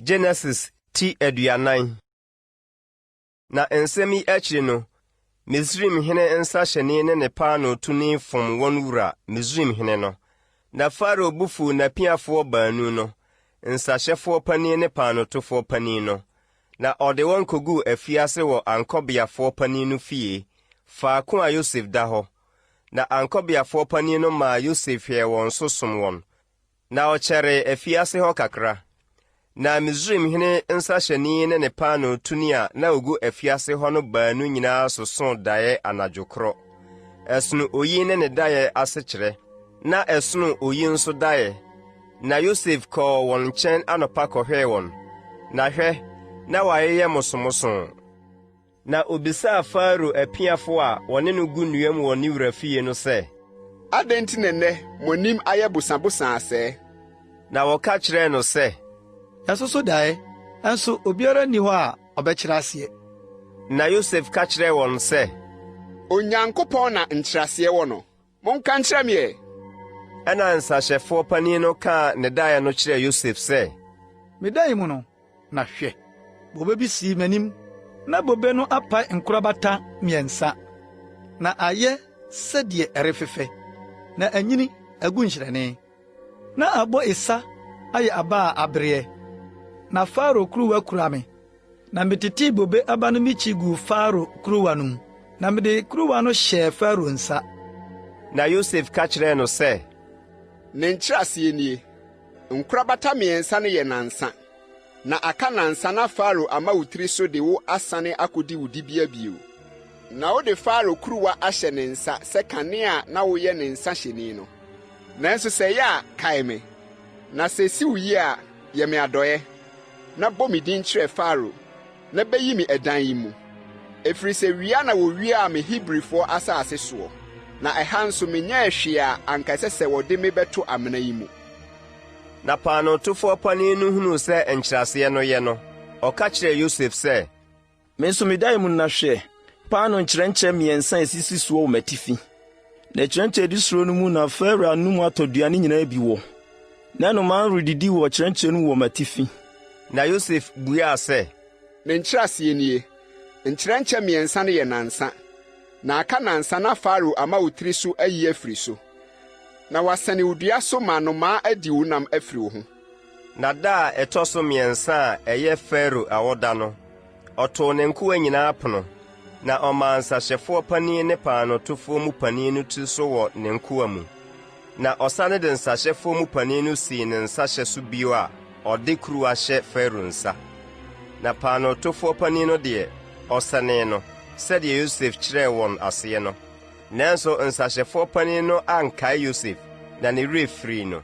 Genesis ti 40. Na nsɛm yi akyiri no, Misraim hene nsahyɛni ne ne paanootoni fom wɔn wura, Misraim hene no. Na Farao bo fuu n'apiafoɔ baanu no, nsahyɛfoɔ panin ne paanootofoɔ panin no, na ɔde wɔn kɔguu afiase wɔ ankɔbeafoɔ panin no fie, faako a Yosef da hɔ. Na ankɔbeafoɔ panin no maa Yosef hwɛɛ wɔn so som wɔn, Na ɔkyɛree afiase hɔ kakra. Na Misraimhene nsahyɛni ne ne paanootoni a na ogu afiase hɔ no baanu nyinaa sosoo daeɛ anadwo korɔ. Ɛsono oyi ne ne daeɛ asekyerɛ, na ɛsono oyi nso daeɛ. Na Yosef kɔɔ wɔn nkyɛn anɔpa kɔhwɛɛ wɔn, na hwɛ, na wɔayeyɛ mosomosoo. Na obisaa Farao apiafo a wɔne no gu nnuam wɔ ne wura fie no sɛ. Adɛn nti na nnɛ mo anim ayɛ bosabosaa sɛɛ? Na wɔka kyerɛɛ no sɛ. Yɛasoso dae, nso obiara nni hɔ a ɔbɛkyerɛ aseɛ. Na Yosef ka kyerɛɛ wɔn sɛ. Onyankopɔn na nkyerɛaseɛ wɔ no. Monka nkyerɛ me ɛ! Ɛnna nsahyɛfoɔ panin no kaa ne daeɛ no kyerɛɛ Yosef sɛ. Me dae mu no, Na hwɛ, bobe bi sii m'anim. Ná bobe no apae nkorabata mmiɛnsa, na ayɛ sɛ deɛ ɛrefefɛ, na anyini agu nhyerɛnee. Na abɔ esa ayɛ aba a abereɛ. Na Farao kuruwa kura me, na metetee bobe aba no mikyi guu Farao kuruwa no mu, na mede kuruwa no hyɛɛ Farao nsa. Na Yosef ka kyerɛɛ no sɛ. Ne nkyerɛaseɛ nie, Nkorabata mmiɛnsa no yɛ nnansa, na aka nnansa na Farao ama wo tiri so de wo asane akodi wo dibea bio. Na wode Farao kuruwa ahyɛ ne nsa sɛ kane a na woyɛ ne nsahyɛni no. Nanso sɛ ɛyɛ a, kae me, na sɛ esi wo yie a, yɛ me adɔeɛ, na bɔ me din kyerɛ Farao, na bɛyi me ɛdan yi mu. Ɛfiri sɛ wia na wɔwiaa me Hebrifoɔ asase soɔ, na ɛha nso menyɛɛ hwee a anka ɛsɛ sɛ wɔde me bɛto amena yi mu. Na paanootofoɔ panin no hunuu sɛ nkyerɛaseɛ no yɛ no, ɔka kyerɛɛ Yosef sɛ. Me nso me dae mu no na hwɛ, paanoo nkyerɛnkyɛ mmiɛnsa a esisi soɔ wɔ m'atifi. Na kyerɛnkyɛ a edi soro no mu na Farao anom atɔduane nyinaa bi wɔ, na nnomaa redidi wɔ kyerɛnkyɛ no mu wɔ m'atifi. Na Yosef buaa sɛ. Ne nkyerɛaseɛ nie, Nkyerɛnkyɛ mmiɛnsa no yɛ nnansa. Na aka nnansa na Farao ama wo tiri so ayi afiri so, na wasɛne wo dua so ma nnomaa adi wo nam afiri wo ho. Na da a ɛtɔ so mmiɛnsa a ɛyɛ Farao awoda no, ɔtoo ne nkoa nyinaa pono, na ɔmaa nsahyɛfoɔ panin ne paanootofoɔ mu panin no tiri so wɔ ne nkoa mu. Na ɔsane de nsahyɛfoɔ mu panin no sii ne nsahyɛ so bio a ɔde kuruwa hyɛ Farao nsa. Na paanootofoɔ panin no deɛ, ɔsɛnee no, sɛdeɛ Yosef kyerɛɛ wɔn aseɛ no. Nanso nsahyɛfoɔ panin no ankae Yosef, na ne werɛ firii no.